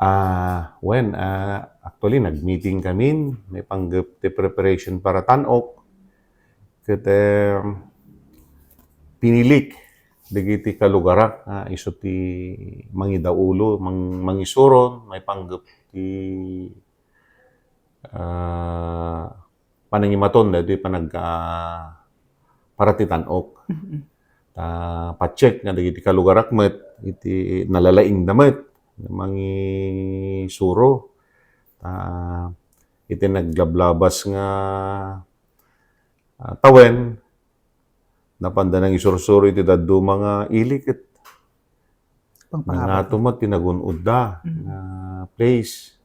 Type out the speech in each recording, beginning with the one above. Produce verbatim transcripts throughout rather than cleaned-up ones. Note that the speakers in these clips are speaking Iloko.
Ah, wen, ah, actually, nag-meeting kami, maipanggep ti preparation para tan-ok. Ket, eh, pinilik dagiti kalugarak nga isu ti mangidaulo, mang-, mangisuro, maipanggep ti, ah, panangimaton daytoy panag-, ah, para ti tan-ok. Mm-mm. Ta, pa-check nga dagiti kalugarak met, iti nalalaingda met, mangisuro. Ta, iti naglablabas nga, ah, tawen, napanda nangisursuro iti dadduma nga ili ket Pangpangabay. Nangato met ti nagun-odda Mm. nga place.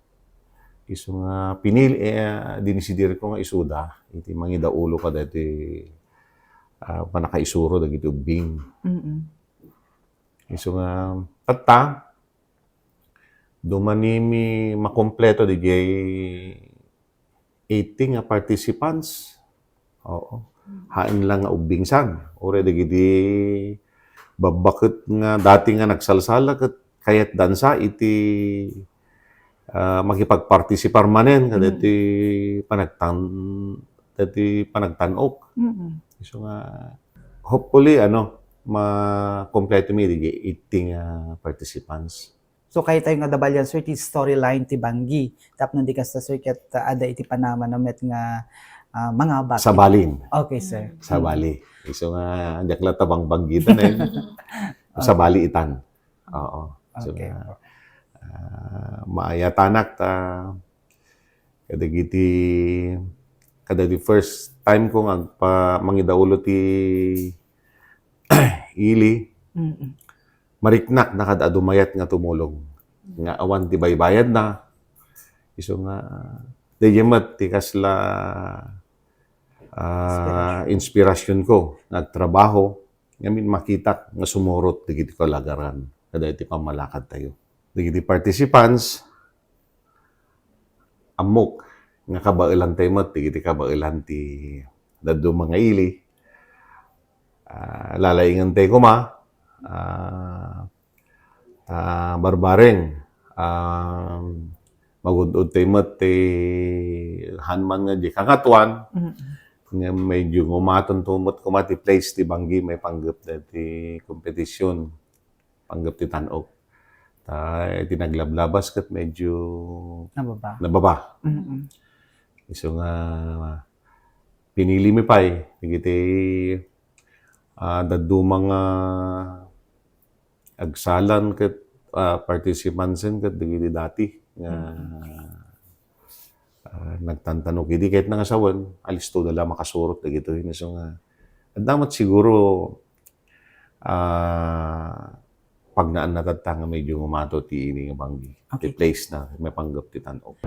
Isu nga pinili, eh, dinisidir ko nga isuda iti mangidaulo kadaytoy, ah, pannakaisuro dagiti ubbing. Mm-mm. Isu nga tatta, dumanimi makompleto didiay eighty nga participants. Oo. Hain lang nga ubbingsan. Uray dagiti babbaket nga dati nga nagsalsala ket kayatdansa iti, ah, makipagpartisipar manen kadaytoy Mm. panagtan-, daytoy panagtan-ok. Mm. So nga, hopefully, ano, makompleto mi dagiti eighty nga participants. So, kayatyo nga dabalian, sir, ti storyline ti banggi. Tapno di kasta, sir, ket, ah, adda iti panamana met nga, ah, mangabak. Sabalin. Okay, sir. Sabali. Isu nga, diak la ta bangbanggitan, eh. Okay. Sabali itan. Oo. So, Okay. nga, ah, maayatanak ta kadagiti, kadagiti first time ko nga agpa-, mangidaulo ti ili. Mm-mm. Mariknak na kada dumayat nga tumulong. Nga awan ti baybayadna. Isu nga, daydiay met ti kasla, ah, inspirasyon ko nga agtrabaho. Ngamin makitak nga sumurot dagiti kalagaran. Kada iti pammalakad tayo. Dagiti participants, ammok nga kabaelan tayo met, dagiti kabaelan ti dadduma nga ili. Ah, lalaingen tayo koma. Ah, ah, barbareng, ah, magud-od tayo met ti han man nga di kangatuan, Mm. nga medyo ngumaton to met koma ti place ti banggi maipanggep daytoy kompetisyon, panggep ti tan-ok. Ta, iti naglablabas ket medyo Nababa. nababa. Mm-mm. Isu nga pinili mi pay, dagiti, ah, dadduma nga agsalan ket, ah, participantsen ket dagiti dati nga, Mm. ah, nagtantanok idi ket nangasawen, alisto da la makasurot dagitoy. Isu nga, adda met siguro, ah, pagnaan na tatta nga medyo ngumato ti ini nga banggi. Ti Okay. place na, maipanggep ti tan-ok.